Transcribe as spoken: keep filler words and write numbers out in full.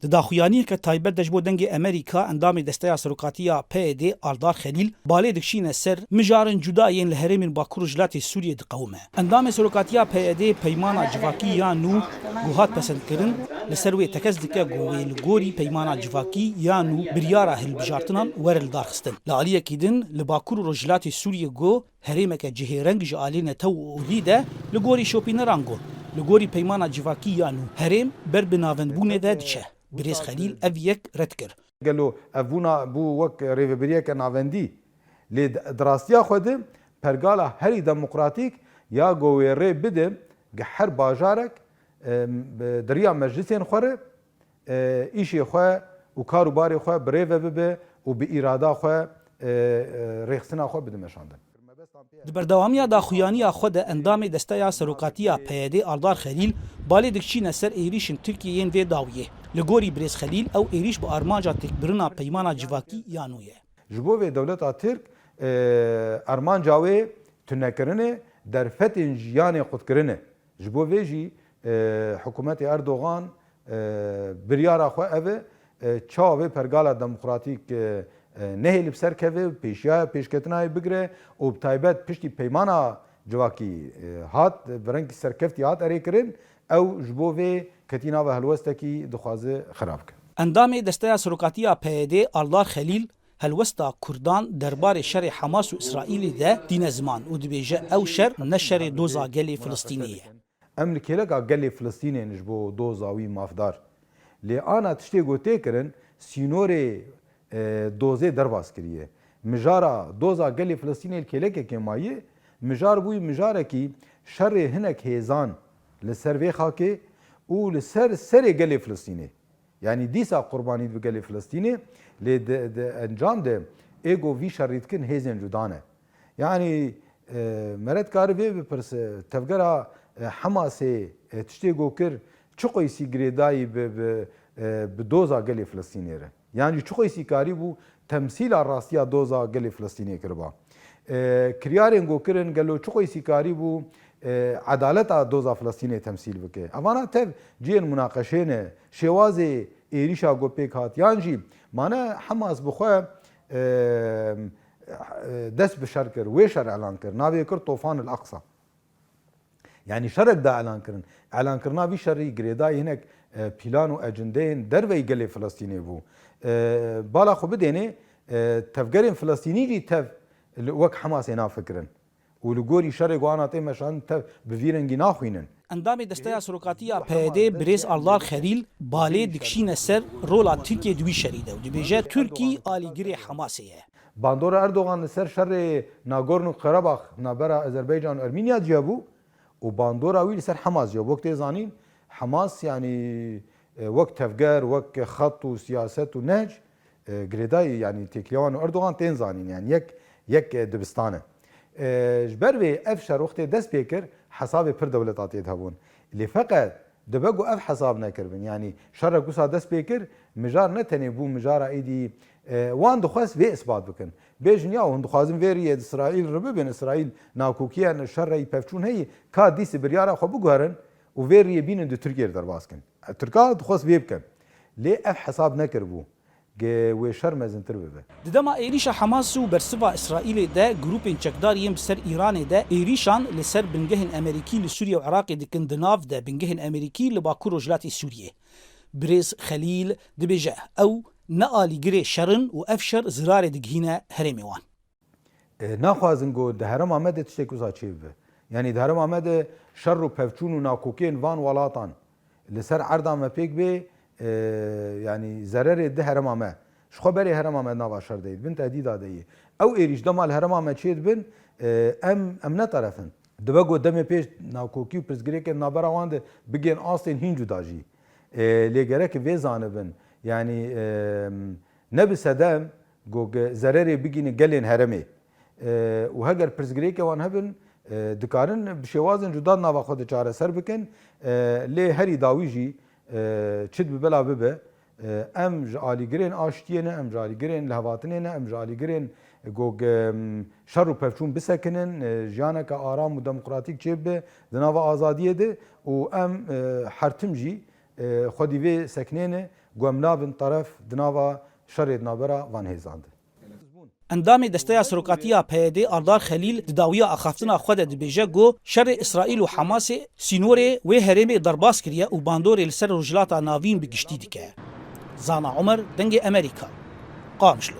Di daxuyaniyeke taybet de ji bo Dengê Amerîka, endamê Desteya Serokatiya P Y D Aldar Xelîl balê dikişîne ser mijarin cuda yên li herêmên Bakur û Rojhilatê Sûriyê diqewime. Endamê Serokatiya P Y D peymana civakî ya nû ku hat pesendkirin, li ser wê tekez dike ku wê li gorî peymana civakî ya nû biryara hilbijartinan were lidarxistin. Li aliyekî din li Bakur û Rojhilatê Sûriyê ku herêmeke cihêreng ji alî netew û urdî de li gorî şopîneran got, li gorî peymana civakî ya nû herêm ber bi navendbûnê ve diçe. Birêz Xelîl ev yek red kir. Gelo ev bûna bû wek rêvebiriyeke navendî? Lê di, di rastiya xwe de pergala herî demokratîk ya ku wê rê bide ku her bajarek, em, bi, di riya meclisên xwe re, e, îşê xwe û kar û barê xwe bi rê ve bibe û bi îrada xwe, e, e, rêxistina xwe bide meşandin. Di berdewamiya daxuyaniya xwe de endamê Desteya Serokatiya P Y D Aldar Xelîl balê dikişîne ser êrîşên Tirkiyê yên vê dawiyê. Li gorî Birêz Xelîl ew êrîş bi armanca têkbirina peymana civakî ya nû ye. Ji bo vê dewleta Tirk, e, armanca wê tunekirinê derfetên jiyanê xurtkirin e. Ji bo vê jî, e, hikûmetê Erdogan, e, biryara xwe ev e, e, çawa vê pergala demokratîk, e, e, nehêlî bi ser keve, pêşiya pêşketina wê bigire û bi taybet piştî peymana civakî, e, hat, bi rengî serkeftî hat erêkirin, ew ji bo vê ketî nava helwestekî dixwaze xira bike. Endamê Desteya Serokatiya P Y D Aldar Xelîl helwesta Kurdan derbarê şerê Hamas û Îsraîlê de tîne ziman û dibêje ew şer ne şerê doza gelê Filistînê ye. Em li kêleka gelê Filistînê ne ji bo doza wî mafdar. Lê ana tiştê ku tê kirin, sînorê, e, dozê derbas kiriye. Mijara doza gelê Filistînê li kêlekekê maye, mijar bûyî mijarekî şerê hinek hêzan li ser vê xakê û li ser serê gelê Filistînê. Yanî dîsa qurbanî dibe gelê Filistînê, lê di, di encam de ê ku vî şerî dikin hêzên cuda ne. Yanî, e, me re dikare vê bipirse, tevgera, e, Hamasê, e, tiştê ku kir, çi qeysî girêdayî bi, bi, e, bi doza gelê Filistînê re? Yan jî çi qeysî karîbû temsîla rastiya doza gelê Filistînê kiriba? E, kiryarên ku kirin gelo çi qeysî karîbû, e, edaleta doza Filistînê temsîl bike? Evana tev cihên munaqeşê ne, şêwazê êrîşa ku pêk hat, yan jî mane Hamas bi xwe, e, e, dest bi şer kir, wê şer elan kir, navê kir Tofan el Aqsa. Yanî şerek da elan kirin. Elankirina vî şerî girêdayî hinek, e, pîlan û ecindeyên derveyî gelê Filistînê bû. E, bala xwe bidênê, e, tevgerên Filistînî jî tev li, wek Hamasê nafikirin. Û li gorî şerê ku ana tê meşandin tev bi vî rengî naxwînin. Endamê Desteya Serokatiya P Y D Birêz Aldar Xelîl balê dikişîne ser rola Tirkiyê di wî şerî de û dibêje Tirkî alîgirê Hamasê ye. Bandora Erdogan li ser şerê Nagorno-Karabakh navbera Azerbaycan û Ermînya ciya bû û bandora wî li ser Hamas ciya bû. Wek tê zanîn, Hamas, yanî, e, wek tevger, wek xet û siyaset û nehc, e, girêdayî, yanî têkiliya wan û Erdogan tên zanîn, yanî yek, yek, e, dibistan e. E, ji ber vê ev şer wextê dest pê kir, hesabê pir dewleta tê de hebûn. Lê feqet dibe ku ev hesab nekiribin, yanî şerek wisa dest pê kir, mijar ne tenê bû mijara êdî, e, wan dixwest vê isbat bikin. Bêjin ya hûn dixwazin vê riyê di Îsraîl re bibin, Îsraîl nakokiya şerreyî pevçûn heyî, ka dîsî biryara xwe biguherin û vê riyê bînin di Tirkiyê re derbas kin. Tirka dixwest vê bikin. Lê ev hesab nekiribû. Ge wê şer mezintir bibe. Di dema êrîşa Hamas û bersiva Îsraîlê de grûpên çekdar yên bi ser Îranê de êrîşan li ser bingehên Amerîkî li Sûriye û Iraqê dikin, di nav de bingehên Amerîkî li Bakur Rojhilatê Sûriyê. Birêz Xelîl dibêje, ew ne alîgirê şer in û ev şer zirarê digihîne herêmê wan. E, naxwazin ku di herêma me de tiştek wisa çêbibe. Yanî di herêma me de şer û pevçûn û nakokiyên van welatan li ser erda me pêk bê, e, yanî zererê di herêma me. Ji xwe berê herêma me nava şer de yî, bin tehdîda de yî. Ew êrîş dema li herêma me çêdibin, e, em, em ne teref in. Dibe ku demê pêş nakokî û pirsgirêkên navbera wan de bigên astên hîn cuda jî. E, lê gerek vê zanibin. Yanî, e, ne bi sedem, Got, zererê bigihîne gelên herêmê. E, û heger pirsgirêkê wan hebin, e, dikarin bi şêwazên cuda di nava xwe de çareser bikin. E, lê herî dawî jî, e, çi dibe bela bibe, e, em ji alîgirên aştiyê ne, em ji alîgirên lihevhatinê ne, em ji alîgirên, e, got, e, şer û pevçûn bisekinin, e, jiyaneke aram û demokratîk çêbibe di nava azadiyê de û em, e, her tim jî, Xwedî vê sekinê ne ku em nabin teref di nava şerê di navbera van hêzan de. Endamê Desteya Serokatiya P Y D Ardar Xelîl di dawiya axaftina xwe de dibêje ku şerê Îsraîl û Hamasê sînorê wê herêmê derbas kiriye û bandorê li ser Rojhilata Navîn bi giştî dike. Zana Omer, Dengê Emerîka, Qamişlo.